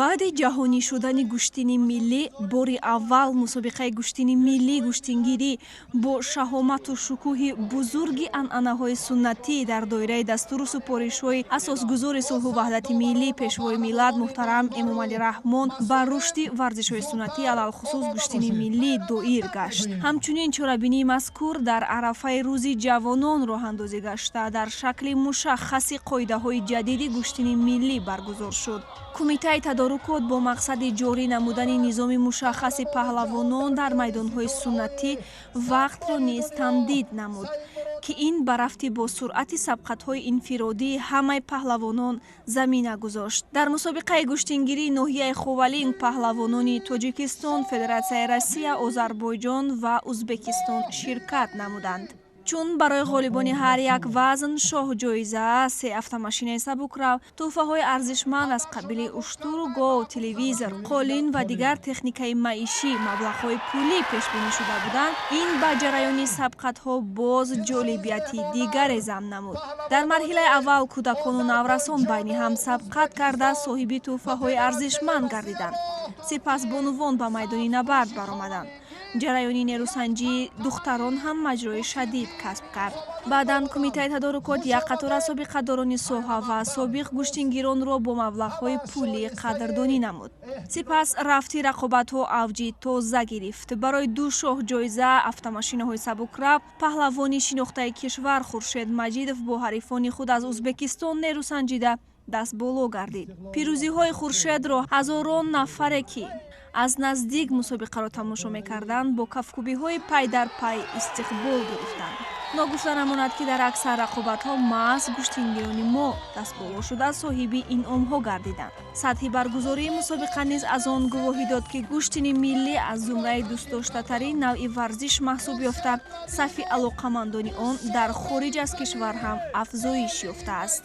Баъди ҷаҳонӣ шудани гӯштини миллӣ бори аввал мусобиқаи гӯштини миллӣ, гӯштингирӣ бо шаҳомату шукӯҳи бузурги анъанаҳои суннатӣ дар доираи дастуру супоришҳои асосгузори сулҳу ваҳдати миллӣ, Пешвои миллат муҳтарам Эмомалӣ Раҳмон ба рушди варзишҳои суннатӣ, алалхусус гӯштини миллӣ доир гашт. Ҳамчунин чорабинии мазкур дар арафаи Рӯзи ҷавонон роҳандозӣ гашта, дар шакли мушаххаси қоидаҳои ҷадиди гӯштини миллӣ баргузор шуд. Кумитаи тадорукот бо мақсади ҷорӣ намудани низоми мушаххаси паҳлавонон дар майдонҳои суннатӣ вақтро низ тамдид намуд, ки ин ба рафти босуръати сабқатҳои инфиродии ҳамаи паҳлавонон замина гузошт. Дар мусобиқаи гӯштингирии ноҳияи Ховалинг паҳлавонони Тоҷикистон, Федератсияи Россия, Озарбойҷон ва Узбекистон ширкат намуданд. Чун барои ғолибони ҳар як вазн шоҳҷоиза, се автомошинаи сабукрав, тӯҳфаҳои арзишманд аз қабили уштуру гов, телевизор, қолин ва дигар техникаи маишӣ, маблағҳои пулӣ пешбинӣ шуда буданд, ин ба ҷараёни сабқатҳо боз ҷолибияти дигаре зам намуд. Дар марҳилаи аввал кӯдакону наврасон байни ҳам сабқат карда, соҳиби тӯҳфаҳои арзишманд гардиданд. Сипас бонувон ба майдони набард баромаданд. Ҷараёни нерӯсанҷии духтарон ҳам маҷрои шадид касб кард. Баъдан кумитаи тадорукот як қатора собиқадорони соҳа ва собиқ гӯштингиронро бо маблағҳои пулӣ қадрдонӣ намуд. Сипас рафти рақобатҳо авҷи тоза гирифт. Барои ду шоҳҷоиза, автомошинаҳои сабукрав, паҳлавони шинохтаи кишвар Хуршед Маҷидов бо ҳарифони худ аз Узбекистон нерӯсанҷида, дастболо гардид. Пирӯзиҳои Хуршедро ҳазорон нафаре, ки аз наздик мусобиқаро тамошо мекарданд, бо кафкӯбиҳои пай дар пай истиқбол гирифтанд. Ногуфта намонад, ки дар аксар рақобатҳо маҳз гӯштингирони мо дастболо шуда, соҳиби инъомҳо гардиданд. Сатҳи баргузории мусобиқа низ аз он гувоҳӣ дод, ки гӯштини миллӣ аз зумраи дӯстдоштатарин навъи варзиш маҳсуб ёфта, сафи алоқамандони он дар хориҷ аз кишвар ҳам афзоиш ёфтааст.